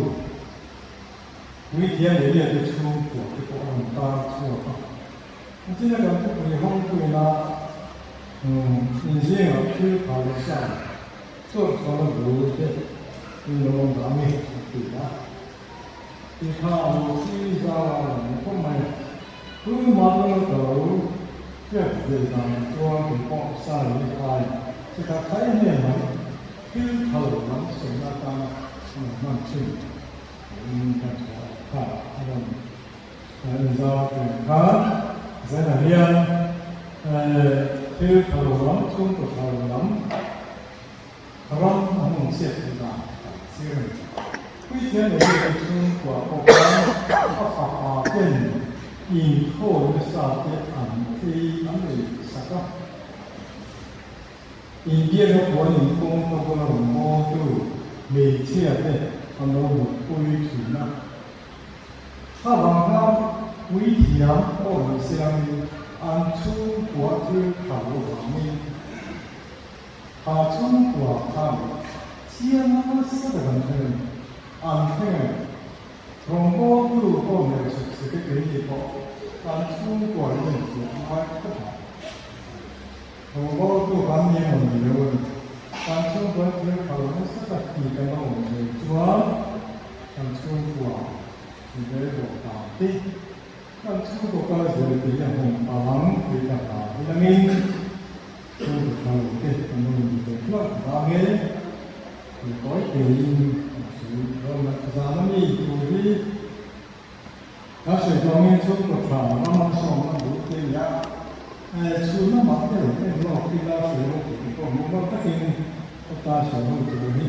Puithiam Elia te chhungkua te pawh a rawn tar chhuak a. China kan thupui hawngtuina inzingah thil pha leh sa chawrchhuahna bul te in lo awm dah a ni a ti a. Ti kha a lo si zau a lang khawp mai. Tun mahni ka lo hriat ve dan chuan kei pawh sa leh fai chita khai nge mai thil tha lo lam sawina atana a rawn hman thin niin ka hria kha a rawn inzau thin khan Zaina hian thil tha lo lam chhungkaw tha lo lam Ram a hmun chhiat theih dan kan thlir a ni. Puithiam leh Biakinn chhungkua pawh khan a fapa ten inkhawm nasa te an ei an ei sak a. Inbiakna puan inkawngka bula rawn bawltu hmeichhia te an lo mutpui thin a. Kha vang khan puithiam pawh ni siangin an chhungkua thil tha lo vangin Kha chhungkua khan chiang nasa tak an thleng a ni. An thleng a ni. Rawngbawltu pawh ner sek sek e keini pawh kan chhungkua hi en thiam ngai khawp ang. Rawngbawltu kha. kan ni emaw ni lo a ni. Kan chhungkua thil phal nasa tak ti kan la awm ve chuan kan chhungkua mi bel bawh ta te kan chhungkaw kal zel te hi a hawng ang tih ka hla hi langin chhungkaw tha lo te kan awm ve hlauh vangin mi tawi tein an sawi rawng a zan a mi tur hi kan sawi tawngin chhungkaw tha ram an sawm a duh te nia chhun lamah te lo en lawk ila sawi ho tur te pawh mumal takin ka ta sawi ho tur hi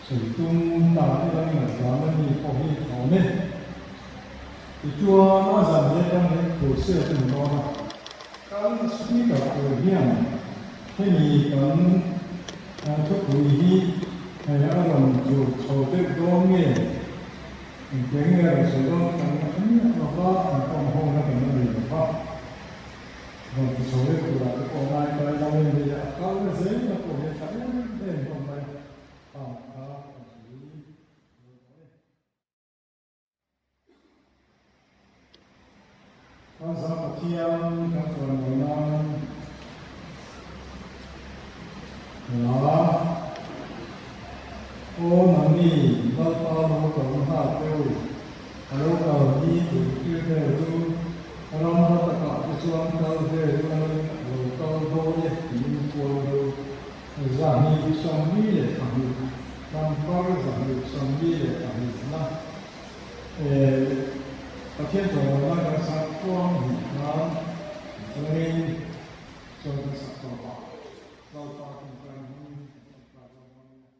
sawi tum ta ila ni a zan a mi pawh hi a awm e. Tichuan a zan hi atang hian crusade a ni dawn a, kan speaker tur hian hemi kan thupui hi a rawn chur chho deuh dawn nge engtiang nge a rawn sawi dawn kan la hre miah lo va, an pawm ho na kan la nei lo va, rawn ti chho deuh turah te pawh ngai kai lo in hei a kal na zel na pawh hi a tha em em hlawm mai a, khang kha kan sawi lo tawh e. Kan za Pathian kan chuan lo nan la Aw nangni Lalpa lo kal hna teu a lo kal ni tur tir vel chu ram hla takah te chuan kal vel langin a lo kal dawn e tiin puang ru 272 pangpar 272 na Pathian chawngawnna kan sak kuang hnih khan chungin chawn kan sak tawp a, Lalpa tawngtai hmangin kan tawngtai lo ang nia.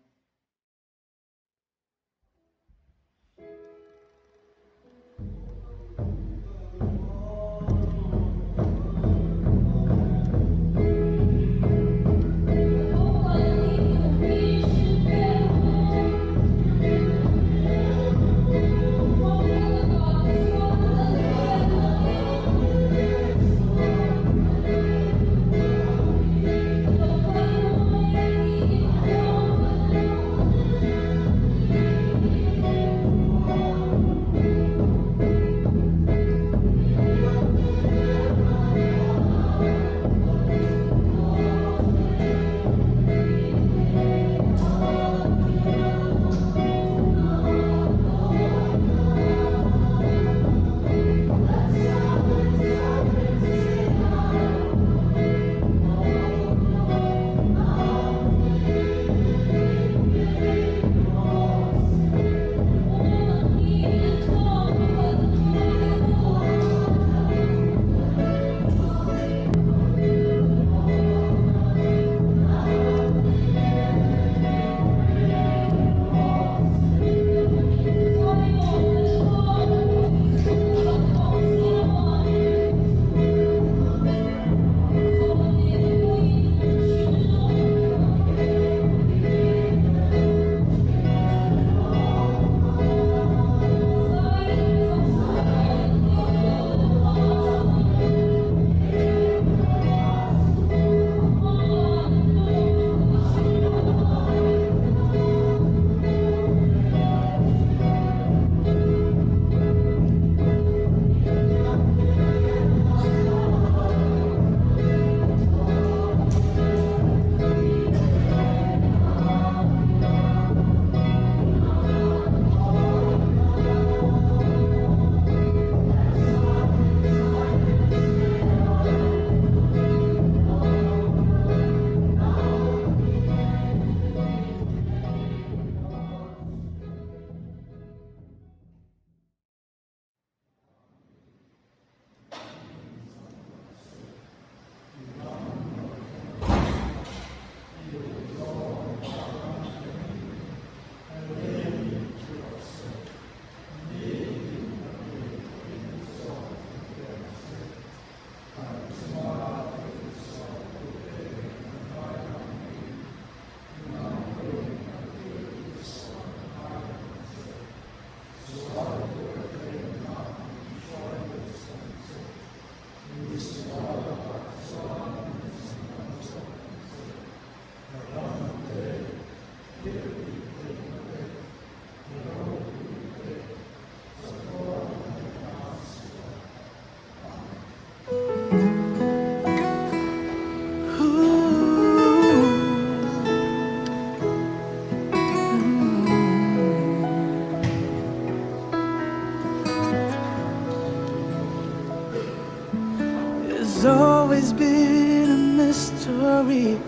story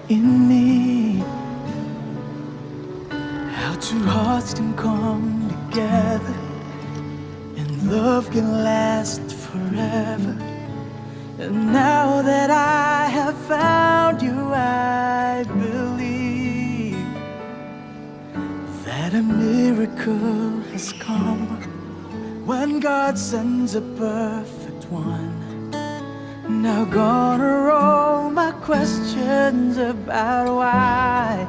in me. How two hearts can come together and love can last forever. And now that I have found you, I believe that a miracle has come when God sends a perfect one. Now gone are all my questions about why.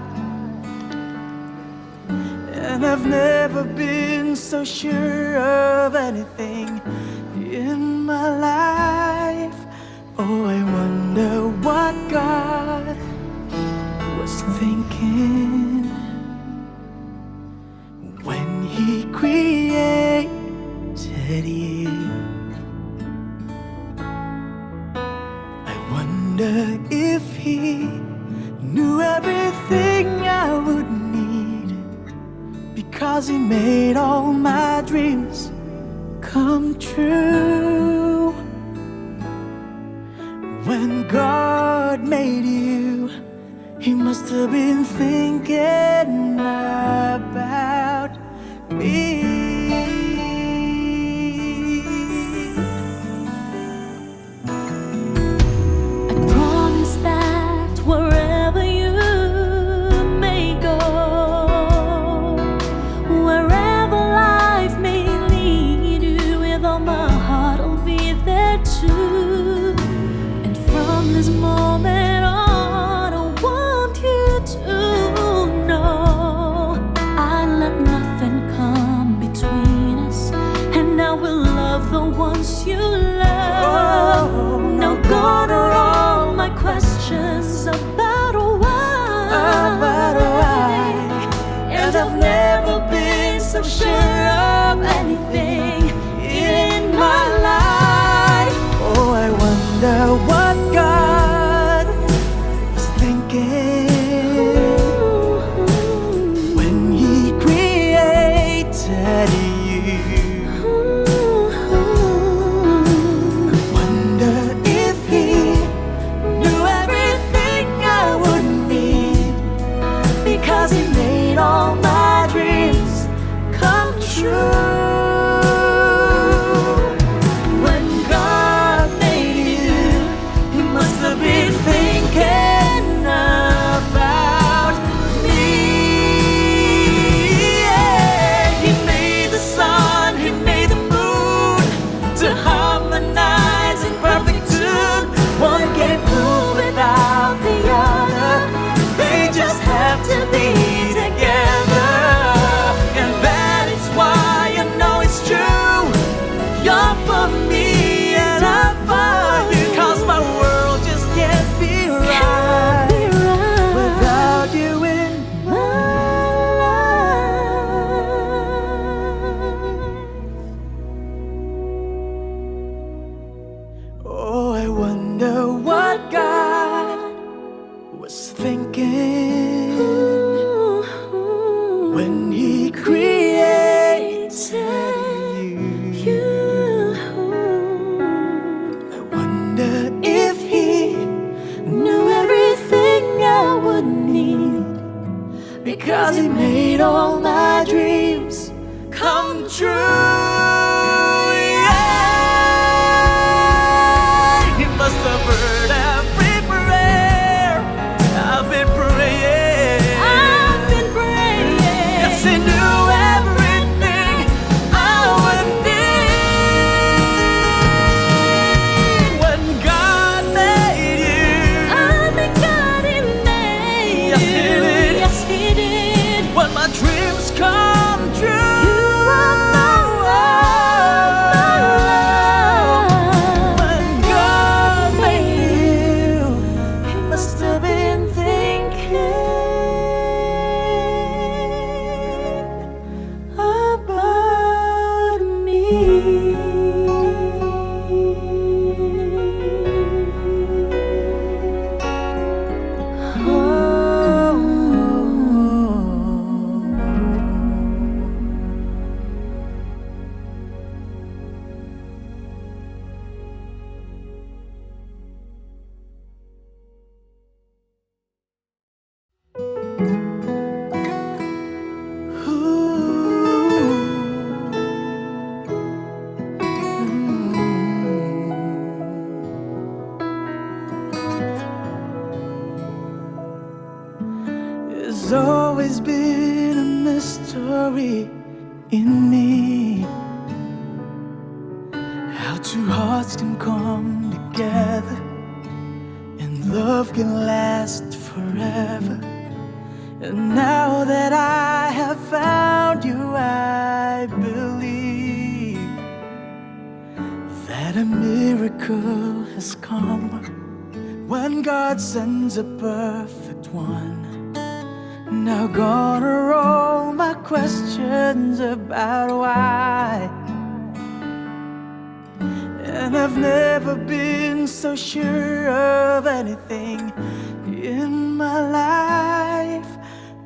And I've never been so sure of anything in my life. Oh, I wonder what God was thinking when He created you. I wonder if He knew everything I would need because He made all my dreams come true. When God made you, He must have been thinking about me. I promise that wherever you may go, wherever life may lead you, with all my heart I'll be there too. And from this moment on, I want you to know I let nothing come between us, and I will love the ones you love. Oh, Now gone are all my questions about why. About why. And I've never been so sure of anything in my life. Oh, I wonder what God was thinking when He created you. Wonder if He knew everything I would need because He made all my dreams come true. When God made you, He must have been thinking about me. Yeah. He made the sun, He made the moon to harmonize in perfect tune. One can't move without the other. They just have to be together. And that is why I know it's true. You're for me and I'm for you. 'Cause my world just can't be right Be right without you in my life. Oh, I wonder what God was thinking when He created you. I wonder if He knew everything I would need because He made all my dreams come true. Yeah, He must have heard every prayer I've been praying. I've been praying. Yes, He knew everything I would need when God made you. I thank God He made Yes, He you. did. Yes, He did. When my dreams come true. You are my There's always been a mystery in me. How two hearts can come together and love can last forever. And now that I have found you, I believe that a miracle has come when God sends a perfect one. Now gone are all my questions about why. And I've never been so sure of anything in my life.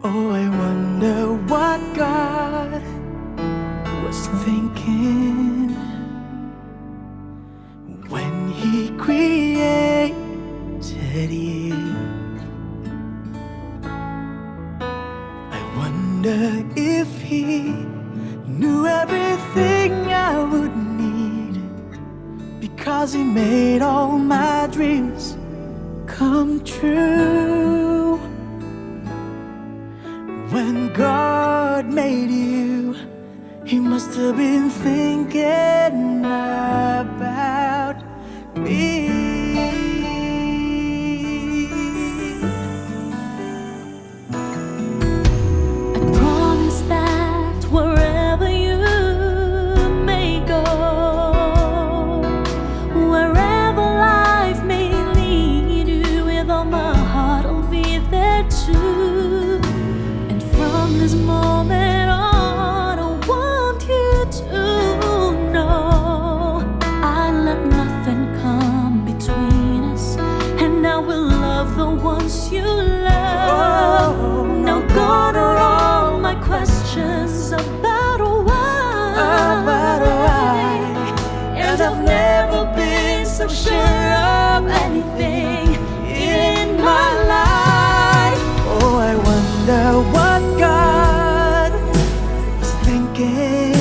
Oh, I wonder what God was thinking when He created you. I wonder if He knew everything I would need, because He made all my dreams come true. When God made you, He must have been thinking about me. I promise that wherever you may go, wherever life may lead you, with all my heart I'll be there too. And from this moment on, I want you to know I let nothing come between us, and I will love the ones you love. Oh, Now gone are all my questions about why. About why. And I've never been so sure of anything in my life. Oh, I wonder what God was thinking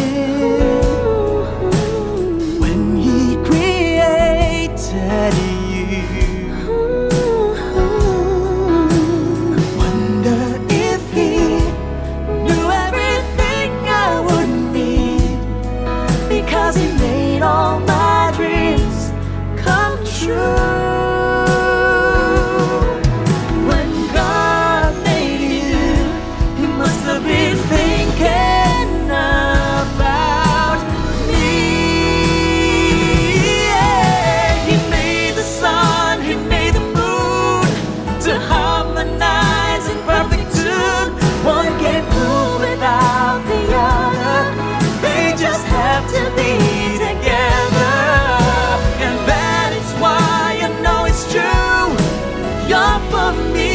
when He created you. Wonder if He knew everything I would need, because He made all my dreams come true. When God made you, He must have been thinking about me. Yeah. He made the sun, He made the moon to harmonize in perfect tune. One can't move without the other. They just have to be together. And that is why I know it's true. You're for me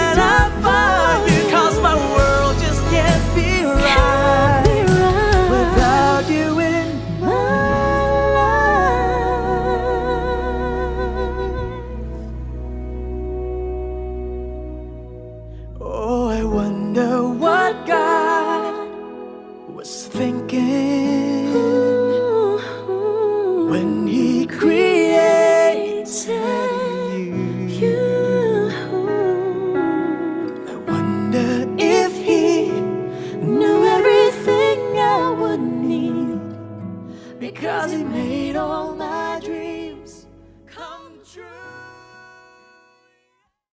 and I'm for you. 'Cause my world just can't be right Be right without you in my life. Oh, I wonder what God was thinking.